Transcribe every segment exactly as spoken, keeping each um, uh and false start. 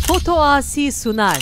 Foto Asi sunar.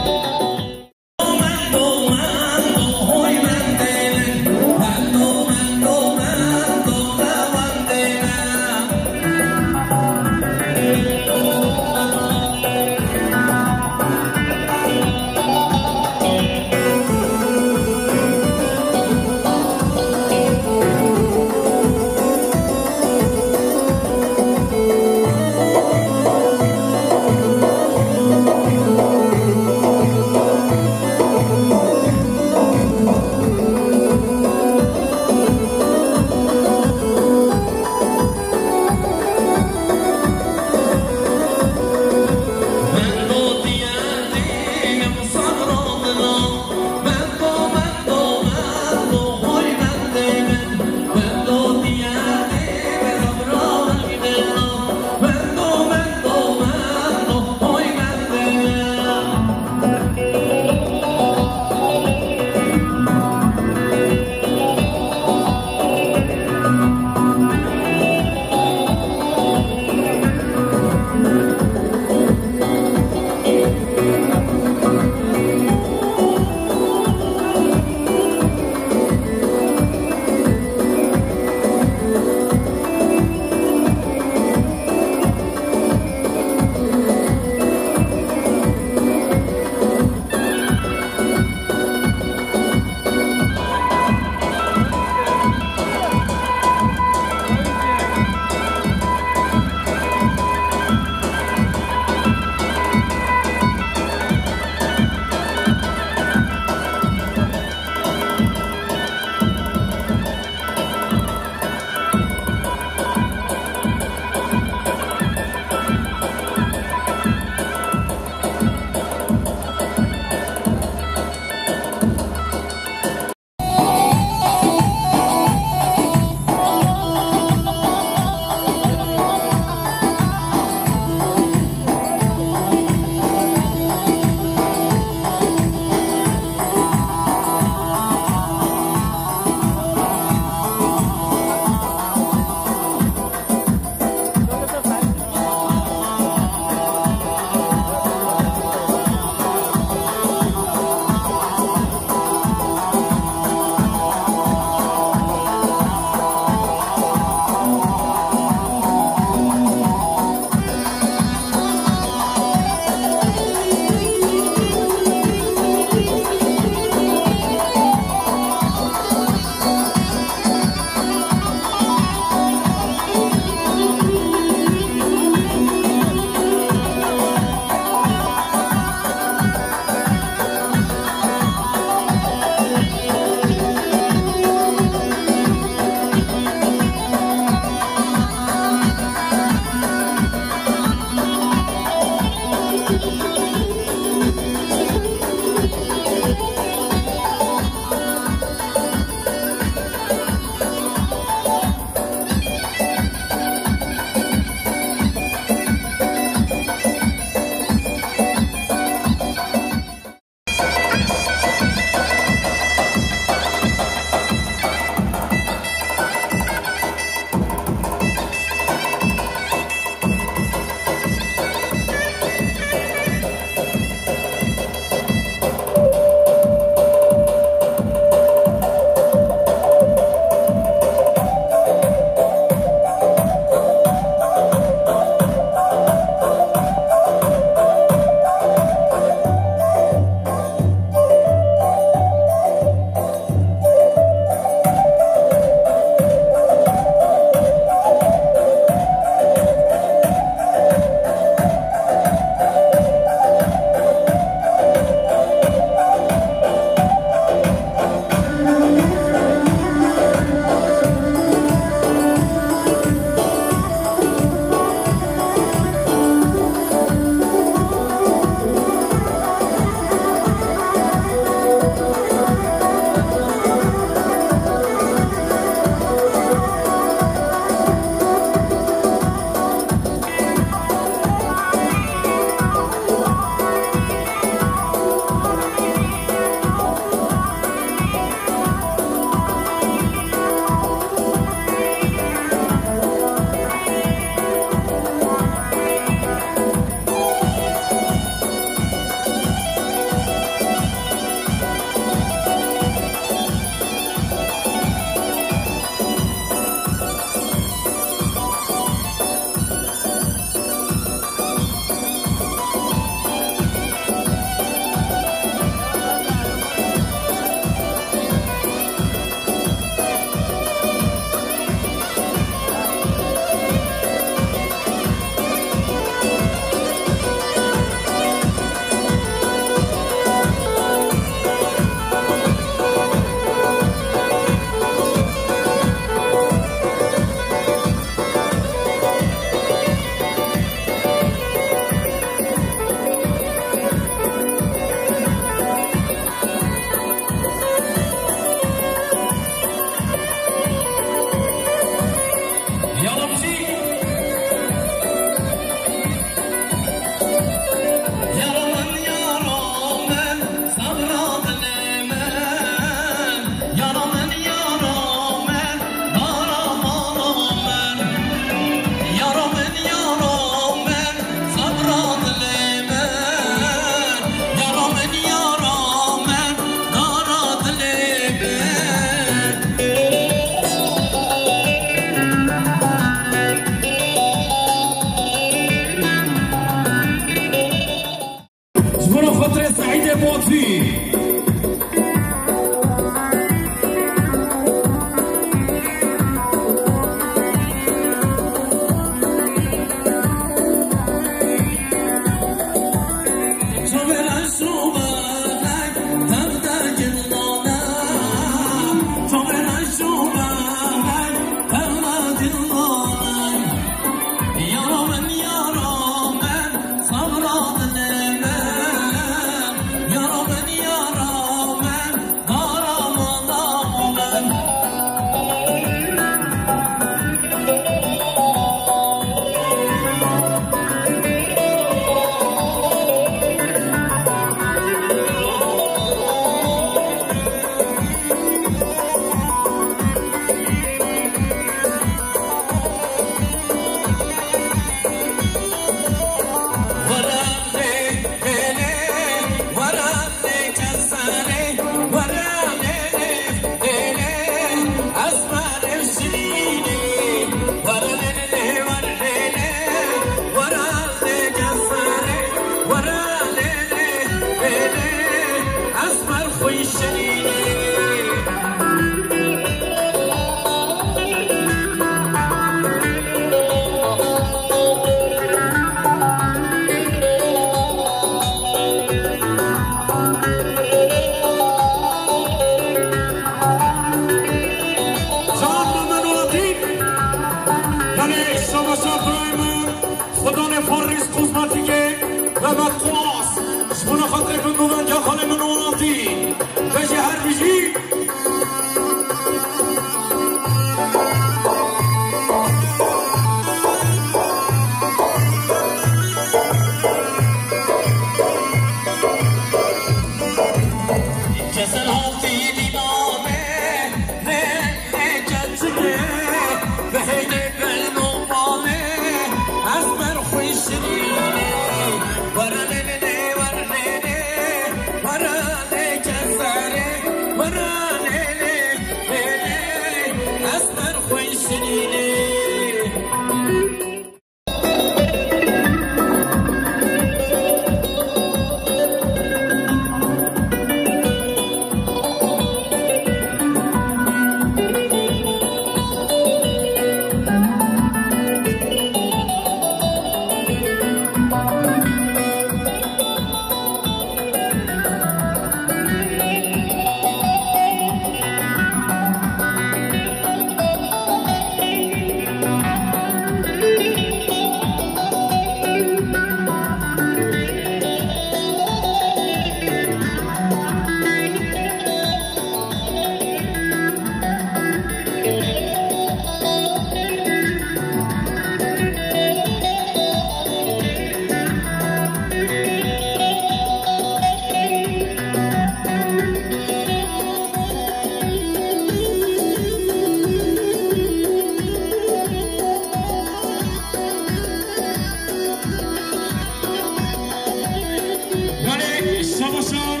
Belê, şabaşan,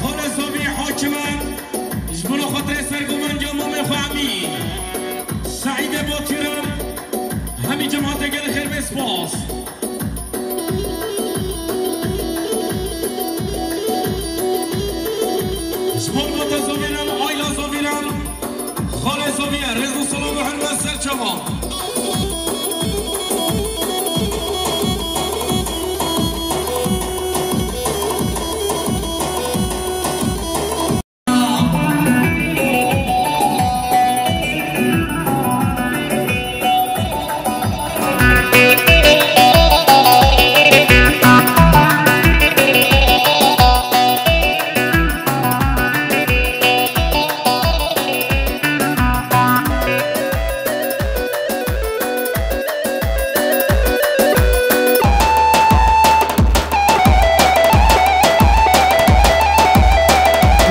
Xalê Zavî Hakimen, ji bo xatirê sergovendiya mamê xwe Emî, Seîdê Batir in, hemî cemaetê gelê xêr bê spas. Ji bo mata Zavî re, aîla Zavî re, Xalê Zavî ye, rêz û silav û hurmet ser çavan.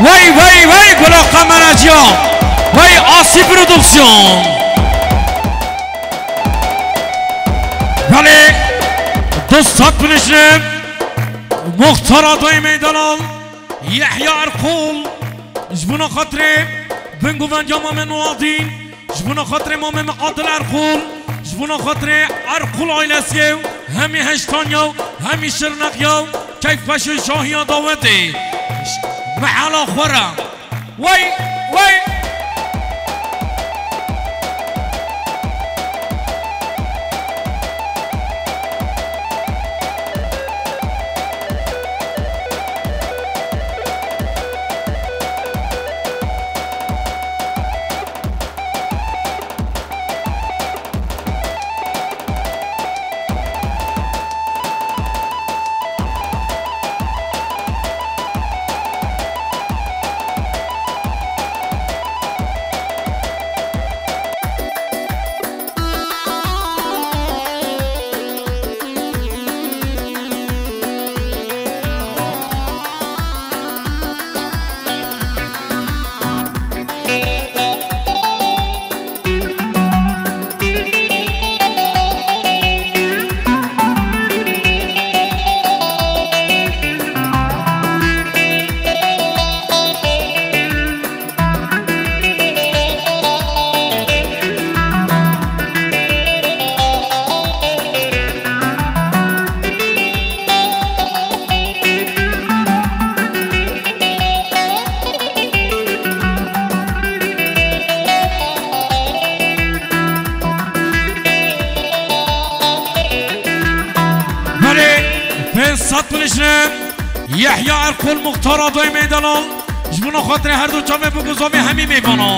Wey, wey, wey, gula kameracıya. Wey, Asi Production. Belê, dost hat binişnim. Muxtar Adayê Meydanal, Yehya Erkul, ji bona xatirê bingovendiya Mamê Nuradîn, ji bona xatirê Mamê Adil Erkul, ji bona xatirê Erkul ailesiyê, hemî Heştaniya, hemî Şirnexiya, keyfxweş û şahiya dawetê. Mehala xwe re. Wey, wey. Belê, pênc sed binişne. Yehya Erkul, Muxtar Adayê Meydanal, ji bona xatirê her du çavê bû ku zavê hemî mêvana.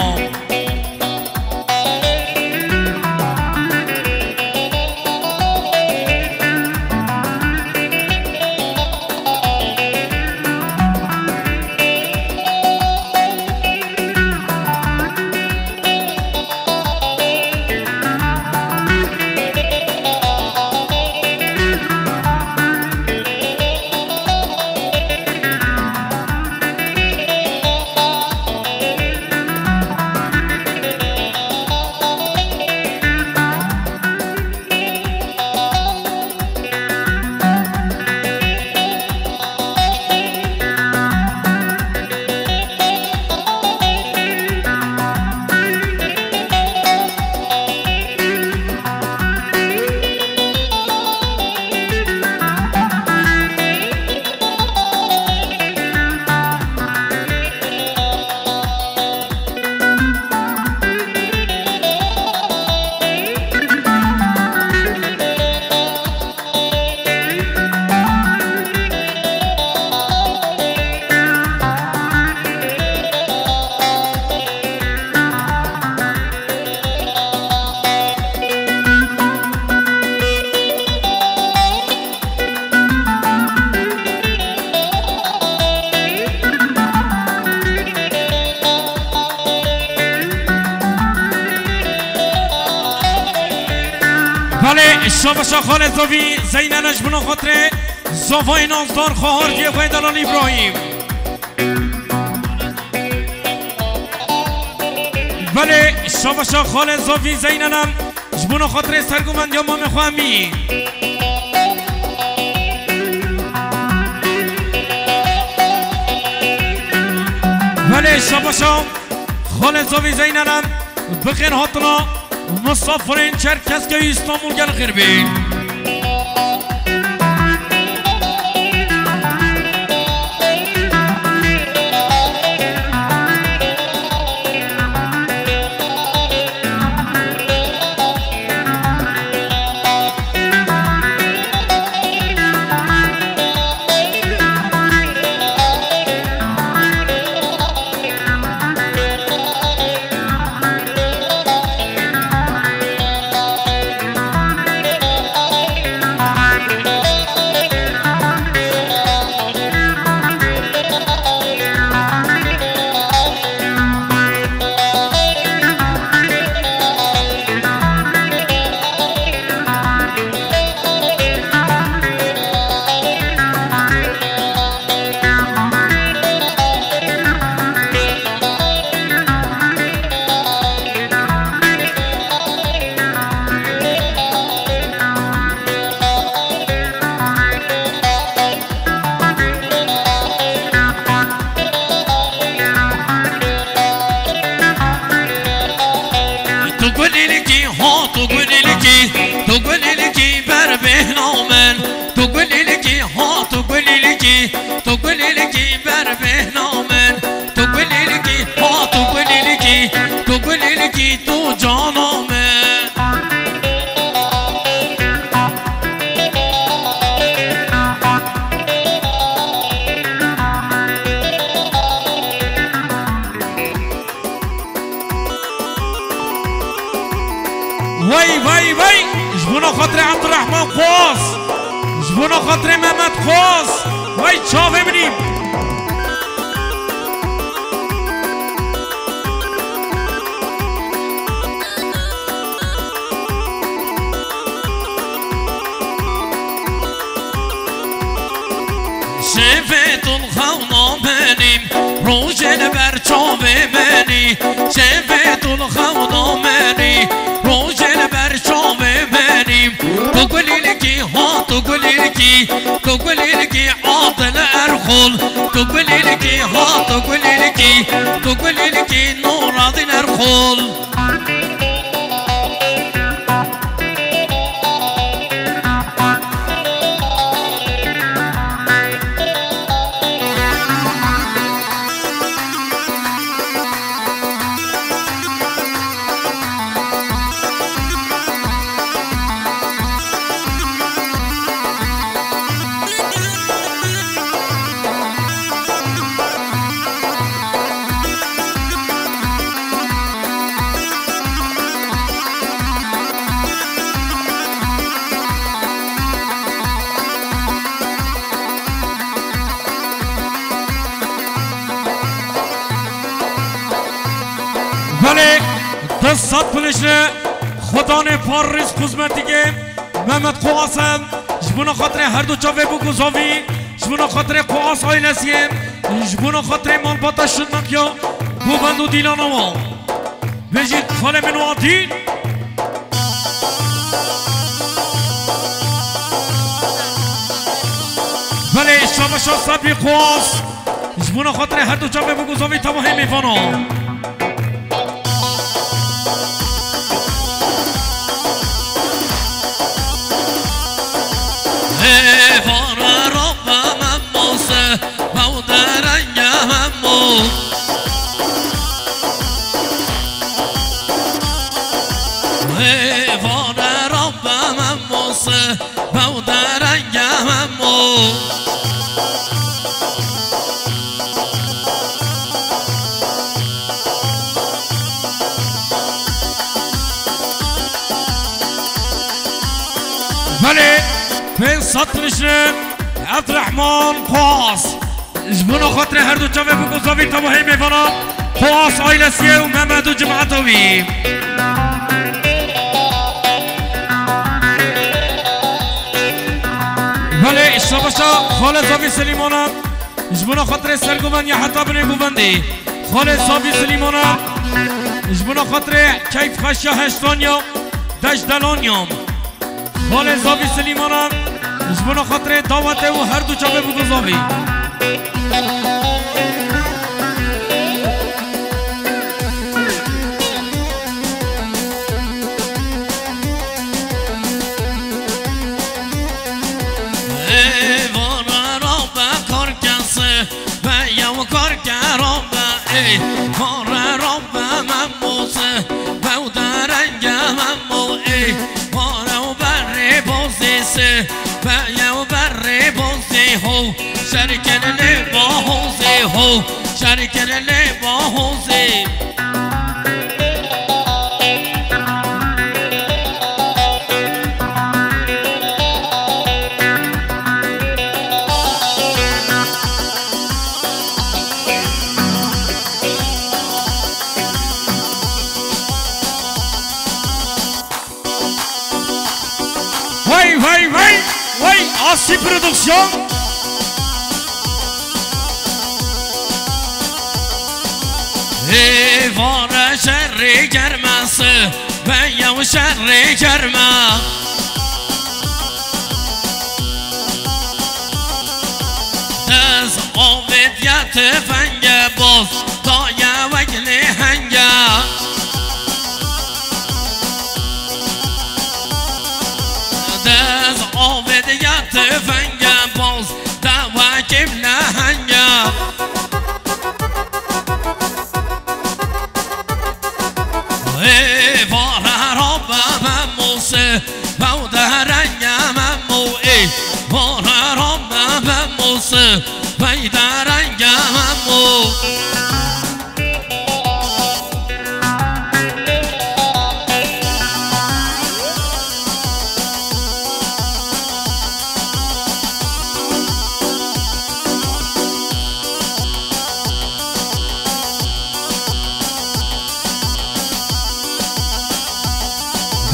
Şabaşa xalê Zavî Zeynene ji bona xatirê zavayê nazdar xwe hardiyê xwe Delal Îbrahîm. Belê, şabaşa xalê Zavî Zeynene ji bona xatirê sergovendiya mamê xwe Emî. Belê, şabaşa xalê Zavî Zeynene. Bi xêr hatina misafirên Çerkezkeyî Îstanbul, gel xêr bê. Tu gulîlikî, ha tu gulîlikî, tu gulîlikî ber bêhna min. Tu gulîlikî, ha tu gulîlikî, tu gulîlikî ber bêhna min. Tu gulîlikî, ha tu gulîlikî, tu gulîlikî tu cana min. Wey, wey, wey! Ji bona xatirê Ebdurrehman Qoz! Ji bona xatirê Mehmet Qoz! Wey çavê min î! Şevê tu xewna min î, rojê li ber çavê min î. Şevê tu xewna min î, rojê li ber çavê min î. Tu gulîlikî, ha tu gulîlikî, tu gulîlikî Adil Erxol. Tu gulîlikî, ha tu gulîlikî, tu gulîlikî Nuradîn Erxol. Belê, dest sed pilişne, xudanê parriz xizmetikê, Mehmet Qoas e, ji bona xatirê her du çavê bûk û zavî, ji bona xatirê Qoas ailesiyê, ji bona xatirê malbata şidmekiya, govend û dîlana wan. Bêjî xalê min û Adîl. Belê, şabaşa Sebrî Qoas. Ji bona xatirê her du çavê bûk û zavî tevahê mêvanan. Hêvare Rabbe Memmose, bew derenge Memmos. Hêvare Rabbe Memmose, bew derenge Memmos. Belê, pênc sed tirişine Ebdurrehman Qoas. Ji bona xatirê her du çavê bûk û zavî tevahê mêvana Qoas ailesiyê û Mehmed û cemaeta wî. Şabaşa Xalê Zavî Silîmana, ji bona xatirê sergovend ya heta binê govendê. Xalê Zavî Silîmana, ji bona xatirê keyfxweş ya heştan ya, dej delan ya. Xalê Zavî Silîmana, ji bona xatirê dawetê û her du çavê bû zavî. Ê vare rabe karkese, be yew karkera be, ê vare rabe memoze, be ew derenge memo, ê vare û berê bozê se, be yew berê bozê ho, şerkene lê bahozê ho, şerkene lê bahozê. Vay, vay, vay, vay, Asi Production. Ê vare şerê germesi, be yew şerê germe. Dest avêt ya tifenge boz, daye wek lêhenge. Dest avêt ya tifenge boz, daye wek lêhenge. Ê vare rabe memoze, be ew derenge memo, ê vare rabe memoze, be ew derenge memo.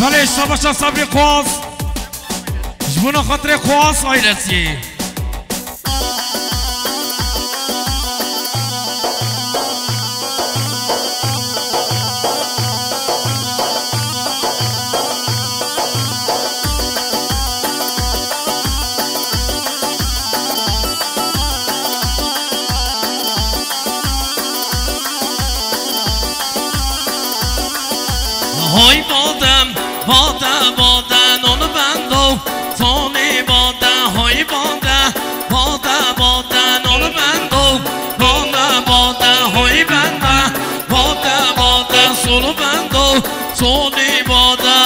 Belê, şabaşa Sebrî Xwaz. Ji bona xatirê Xwaz ailesiyê. Hoy badem, bade, bade, nol bendo. Sonê bade, hoy bade, bade, bade, nol bendo. Bade, bade, hoy bende, bade, bade, sol bendo. Sonê bade.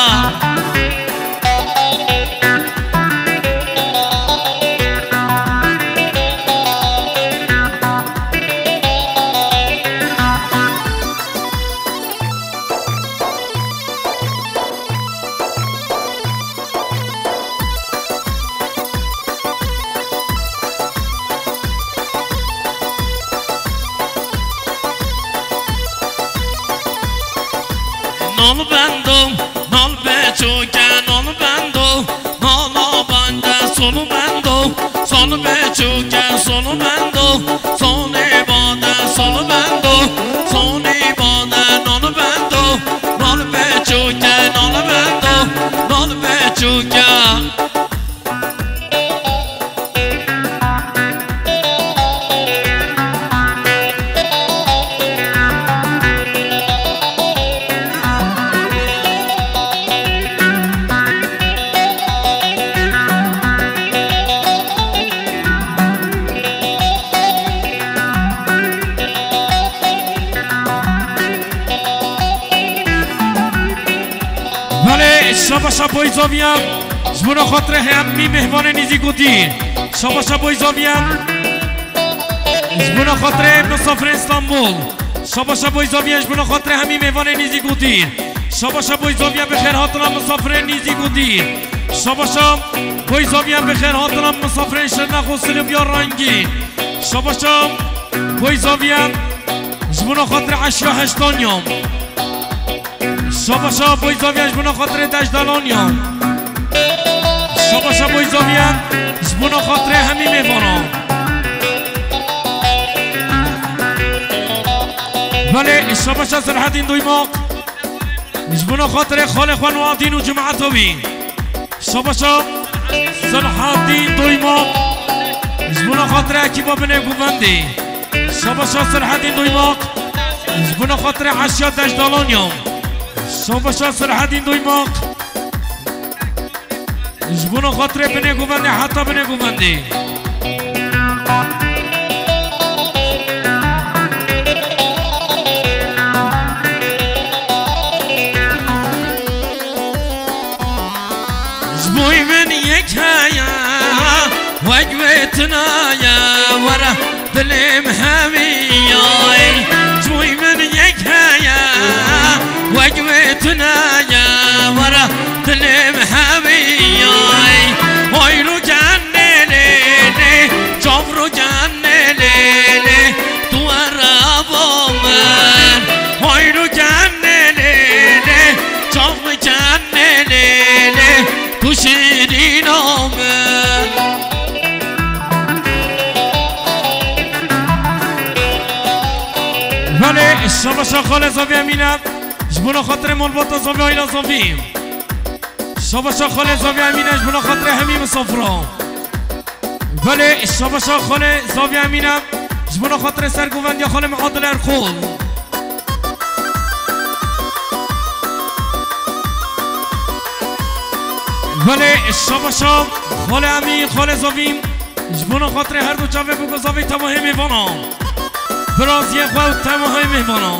Nal bendo, nal beçoke, nal bendo, nala bende, sol bendo, sol beçoke, sol bendo, sonê bade, sol bendo, sonê bade, nal bendo, nal beçoke, nal bendo, nal beçoke. Belê, şabaşa boy zaviyan. Ji bona xatirê hemî mêhvanên nêzîk û dîr. Şabaşa boy zaviyan. Ji bona xatirê misafirên Stenbol. Şabaşa boy zaviyan ji bona xatirê hemî mêvanên nêzîk û dîr. Şabaşa boy zaviyan bi xêr hatina misafirên nêzîk û dîr. Şabaşa boy zaviyan bi xêr hatina misafirên Şirnex û Silivya rengîn. Şabaşa boy zaviyan ji bona xatirê eşya heştaniyan. Şabaşa boy zaviyan ji bona xatirê dejdelaniyan. Şabaşa boy zaviyan, ji bona xatirê hemî mêvanan. Belê, şabaşa Serhedîn Doymak. Ji bona xatirê xalê xwe Nuadîn û cemaeta wî. Şabaşa Serhedîn Doymak. Ji bona xatirê ekîba binê govendê. Şabaşa Serhedîn Doymak. Ji bona xatirê eşya Deşdalanya. Şabaşa Serhedîn Doymak. Ji bona xatirê binê govendê heta binê govendê. Ji bo min yek heye, wek wê tune ye, were dilê min hewî ye. Ji bo min yek heye, wek wê tune ye, were dilê min hewî ye. Hayro ken lê lê lê, çavro ken lê lê lê, tu were bo min. Hayro ken lê lê lê, çav ken lê lê lê, tu şîrîna min. Belê, şabaşa xalê Zavî Emîne, ji bona xatirê malbata Zavî, aîla Zavî. Şabaşa xalê Zavî Emîne, ji bona xatirê hemî misafira. Belê, şabaşa xalê Zavî Emîne, ji bona xatirê sergovendiya xalê Miadil Erxol. Belê, şabaşa xalê Emî, xalê Zavî, ji bona xatirê her du çavê bûk û zavî temahê mêvanan. Biraziyê xwe û temahê mêvanan.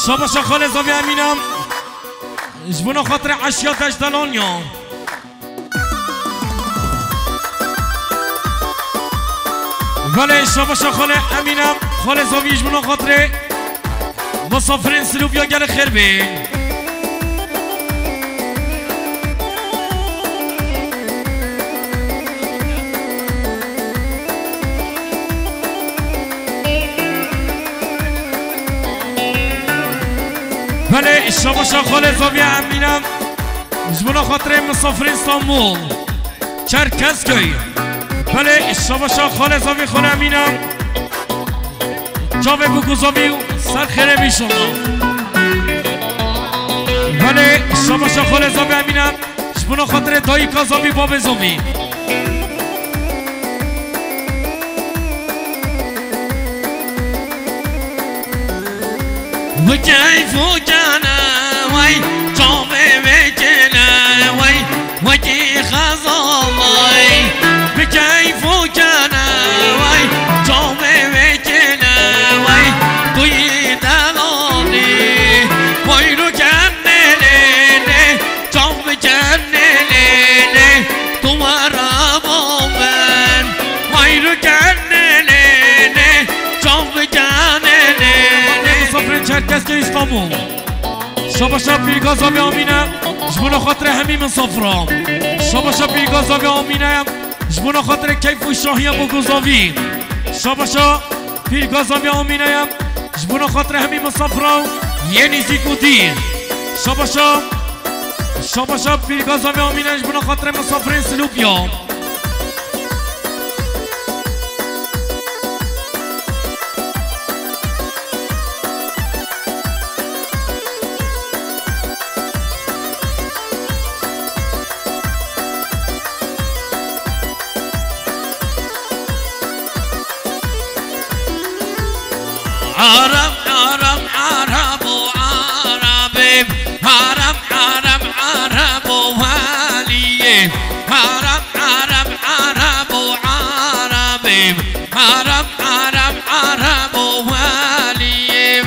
Şabaşa xalê Zavî Emîne. Ji bona xatirê eşya Deşdalanya. Belê, şabaşa xalê Emîne, xalê Zavî ji bona xatirê misafirên Silûpiya gelek xêr bin. Belê, şabaşa xalê Zavî Emîne, ji bona xatirê misafirên Stenbol, Çerkezköy. Belê, şabaşa xalê Zavî, xalê Emîne, çavê bûk û zavî û ser xêrê bî şoma. Belê, şabaşa xalê Zavî Emîne, ji bona xatirê dayika Zavî, babê Zavî. Bi keyf û kene wey, çavê wê kêne wey, wekî xezal wey. Bi keyf û kene wey, çavê wê kêne wey, tu yî delalî. Wayro ken lê lê lê, çav biken lê lê lê, tu were bo min. Wayro ken lê lê lê, çav biken lê lê lê. Misafirên Çerkezkê Îstanbul. Şabaşa Pîrga Zavî Amîne, ji bona xatirê hemî misafiran. Şabaşa Pîrga Zavî Amîne, ji bona xatirê keyf û şahiya bûk û zavî. Şabaşa Pîrga Zavî Amîne ye, ji bona xatirê hemî misafiran yên nêzîk û dîr. Şabaşa, şabaşa Pîrga Zavî Amîne, ji bona xatirê misafirên Silûpiya. Arab, Arab, Arabo, Arabê. Arab, Arab, Arabo, Waliyê. Arab, Arab, Arabo, Arabê. Arab, Arab, Arabo, Waliyê.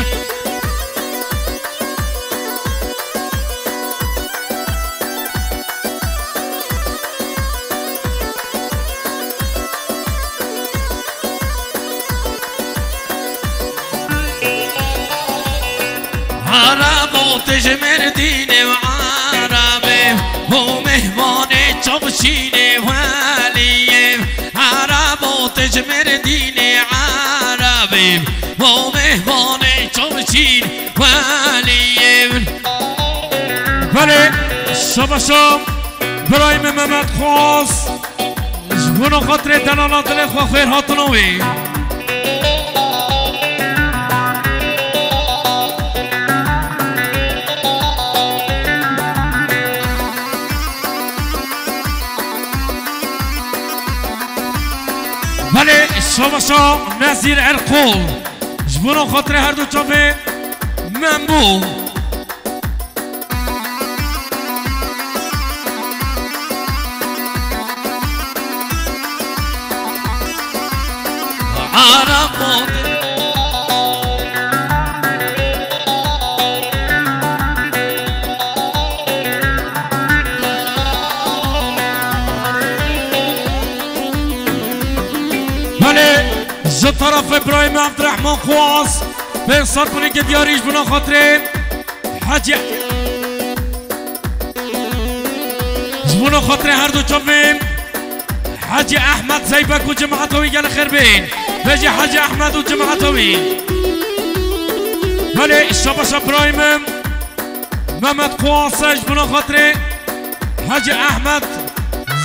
Arabo, tu ji Mêrdînê û Arabê, û mêhmanê çavşînê Weliyê. Arabo, tu ji Mêrdînê Arabê, û mêhmanê çavşîn Weliyê. Şabaşa birayê min Mehmet Xwas, ji bona xatirê delala dilê xwe xêr hatina wê. Belê, şabaşa Nezîr Erkol, ji bona xatirê her du çavê Memû. Belê, ji terefê birayê me Evdirehman Xwas, pênc sed pûlî ke diyarî ji bona xatirê Hecî, ji bona xatirê her du çavê Hecî Ehmed Zeybek û cemaeta wî gelek xêr bên. Vejî Hecî Ehmed û cemaeta wî. Belê, şabaşa birayê min Mehmet Quwase, ji bona xatirê Hecî Ehmed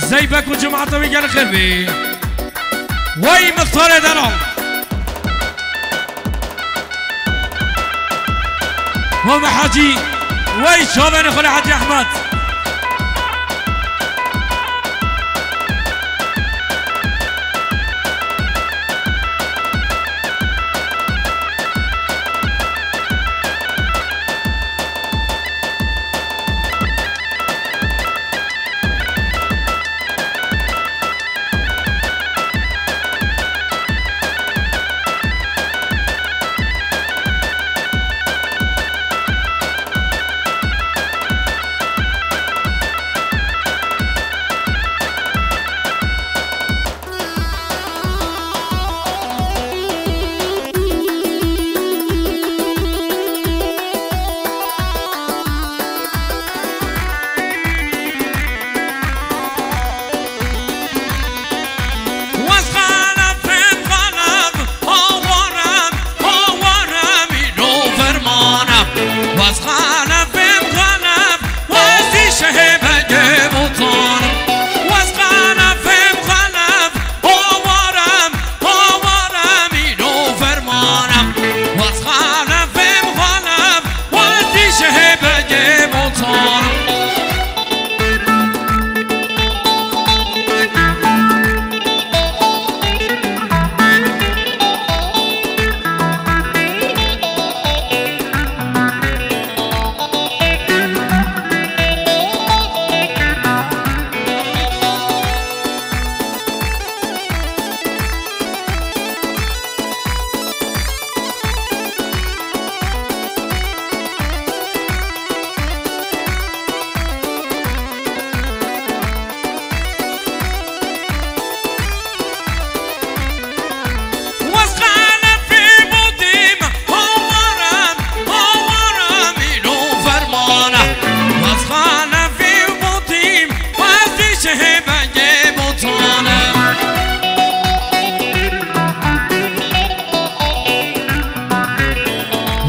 Zeybek û cemaeta wî gelek xêr bê. Wey mixtarê delal. Mame Hecî, wey çavênê xwe lê Hecî Ehmed.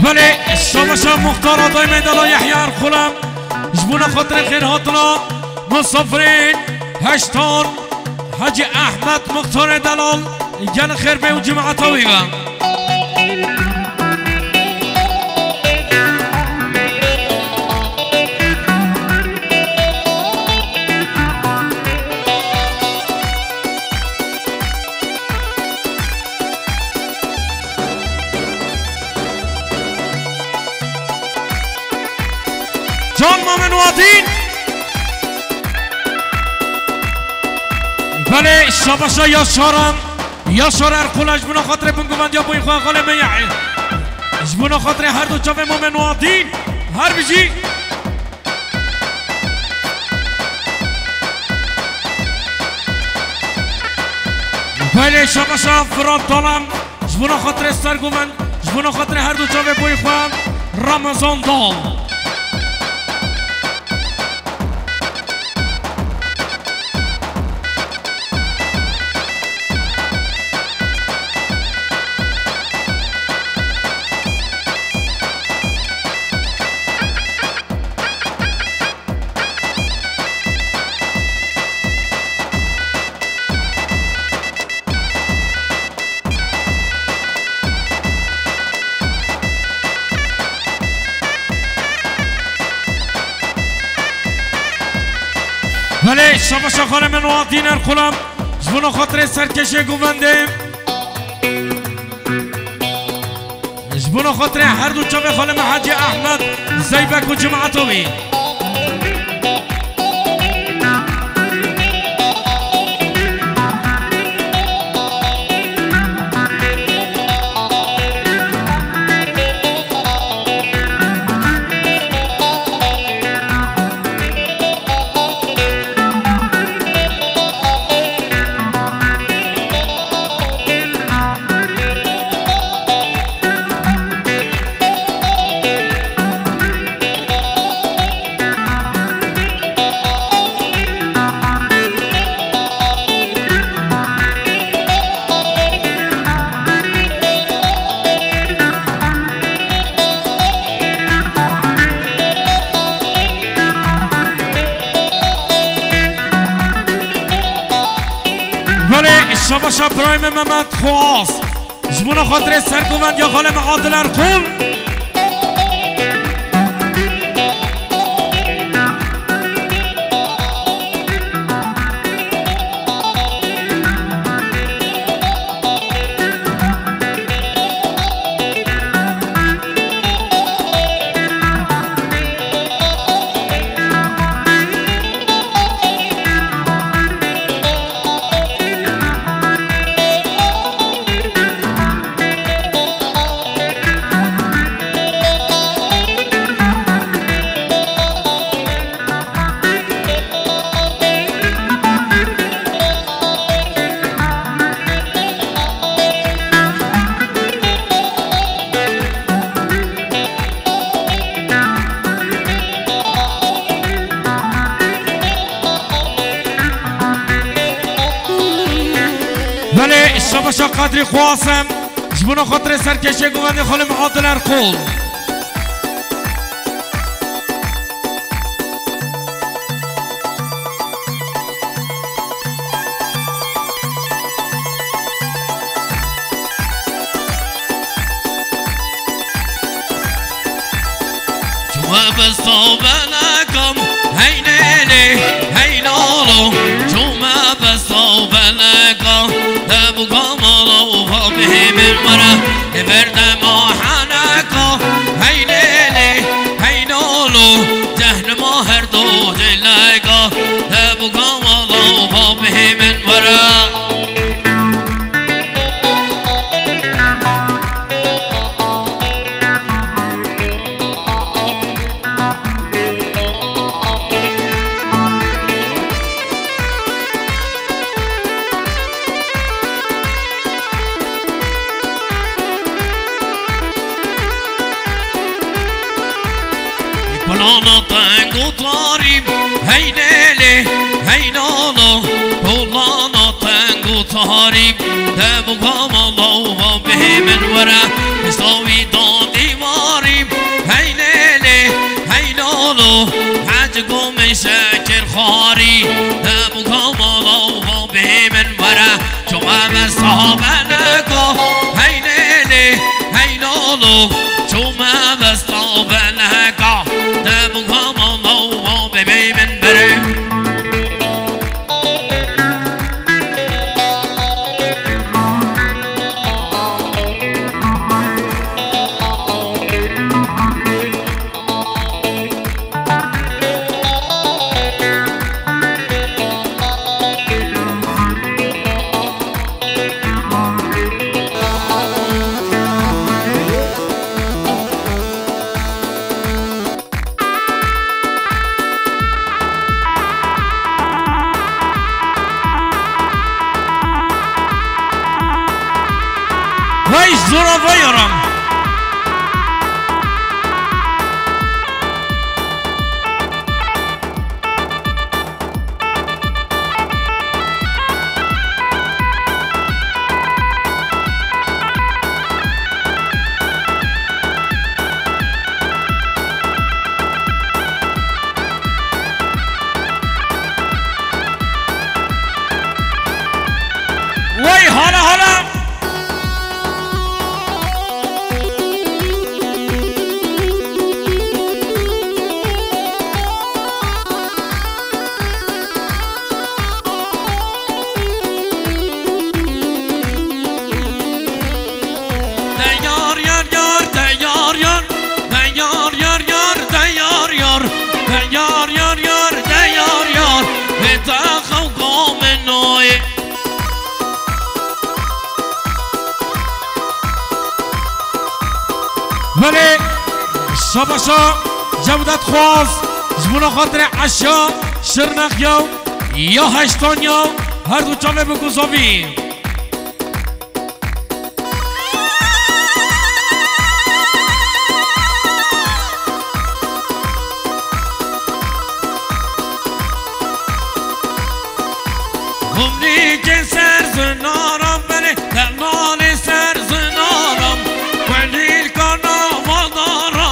Belê, şabaşa muxtara dayê me delal Yehya Erxula, ji bona xatirê xêrhatina misafirên heştan Hecî Ehmed muxtarê delal, gelek xêr bê û cemaeta wî be. Can Mamin Wadîn. Belê, şabaşa Yaşar e. Yaşar Erkula ji bona xatirê binguvendiya boyê xwe xalê me ye. Ji bona xatirê her du çavê Mamin Wadîn. Her bijî. Belê, şabaşa Firat Dalan, ji bona xatirê Sergovend, ji bona xatirê her du çavê boyê xwe, Ramazan Dal. Şabaşa xalê min Watîner Xulam, ji bo xatirê serkêşê govendê. Ji bo xatirê her du çavê xalê min Hecî Ehmed, Zeybek û cemaeta wî. Belê, şabaşa birayê me Mehmet Xwas. Ji bona xatirê sergovendiya xalê me Adil Erqûn. Belê, şabaşa Qadrî Xwasem, ji bona xatirê serkêşê govendê xalê min Adil Erqol. Çûme besta belekam, hey lêlê, hey lolo. Çûme besta beleka, de bûka mala û va bihê min were, ê ver dema heneka, hey lêlê, hey lolo. Cehnima her do cêleka, de bûka mala û va bihê min were. Kulana teng û tarî, hey lêlê, hey lolo. Kulana teng û tarî, de bûka mala û va bihê min were. Pişta wî da dîwarî, hey lêlê, hey lolo. Hec gomê şekir xwarî, de bûka mala û va bihê min were. Çûme besta beleka, hey lêlê, hey lolo. Çûme besta beleka, de bûka mala û va bihê min were. Vay zora vay aram. Wey, hala, hala. Belê, şabaşa Cewdet Xwaz, ji bona xatirê eşya Şirnexiya ya heştaniya, her du çavê bikû zavî. Humrîkê ser zinaran berê, demanê ser zinaran, welîl kana vanara,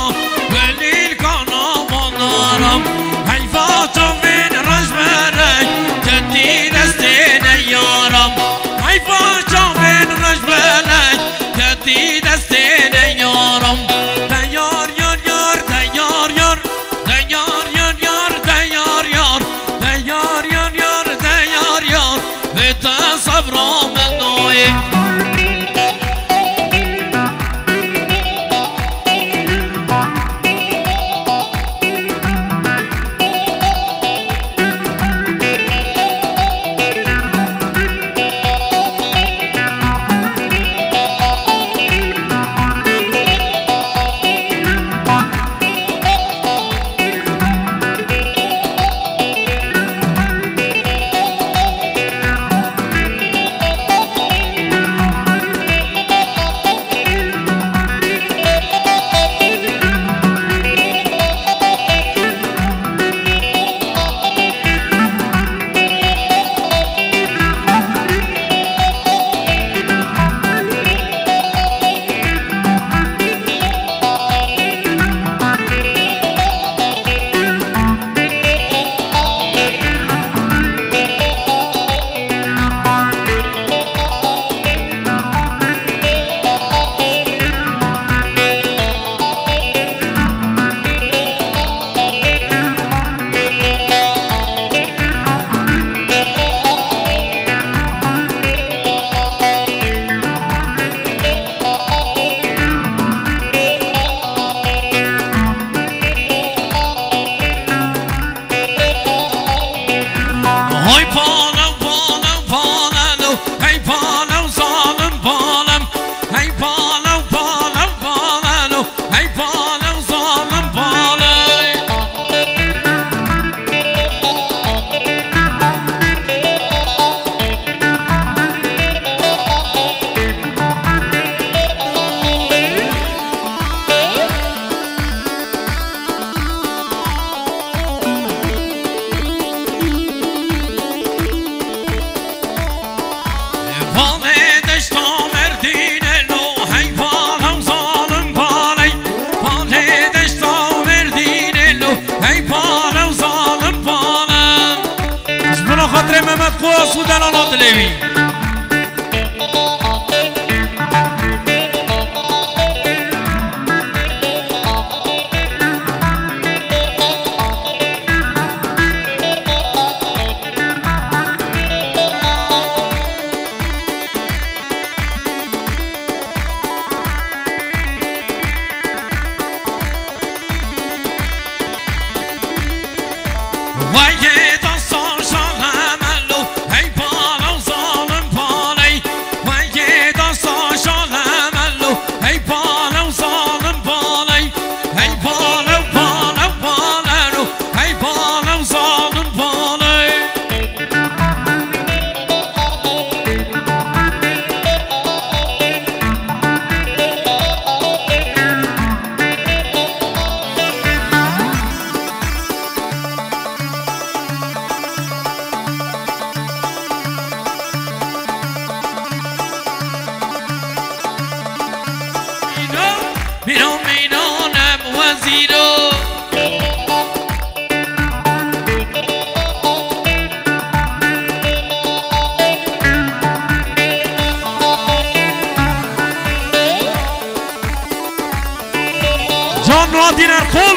welîl kana vanara. Heyfa çavên rejberek, ketî destê neyaran. Heyfa çavên rejberek, ketî destê neyaran. Teyar yar yar, teyar yar. Deyar yar yar, deyar yar, deyar yar yar, deyar yar. Vê te sebra min nayê. Hay palew, palew, palelo, hey palew, zalim palem, hey palew, palew, palelo, hey palew, zalim paley. Vanê deşta Merdînê lo, hey palew zalim paley. Vanê deşta Merdînê lo, hey palew zalim palem. Ji bona xatirê Mehmet Xwaz û delala dilê wî. Vayê dasta şalemelo, hey palew zalim paley. Vayê dasta şalemelo, hey palew zalim paley. Hey palew, palew, palelo, hey palew zalim paley. Mîno, mîno, mîno, nem wezîro. Can Nadîn Erkol.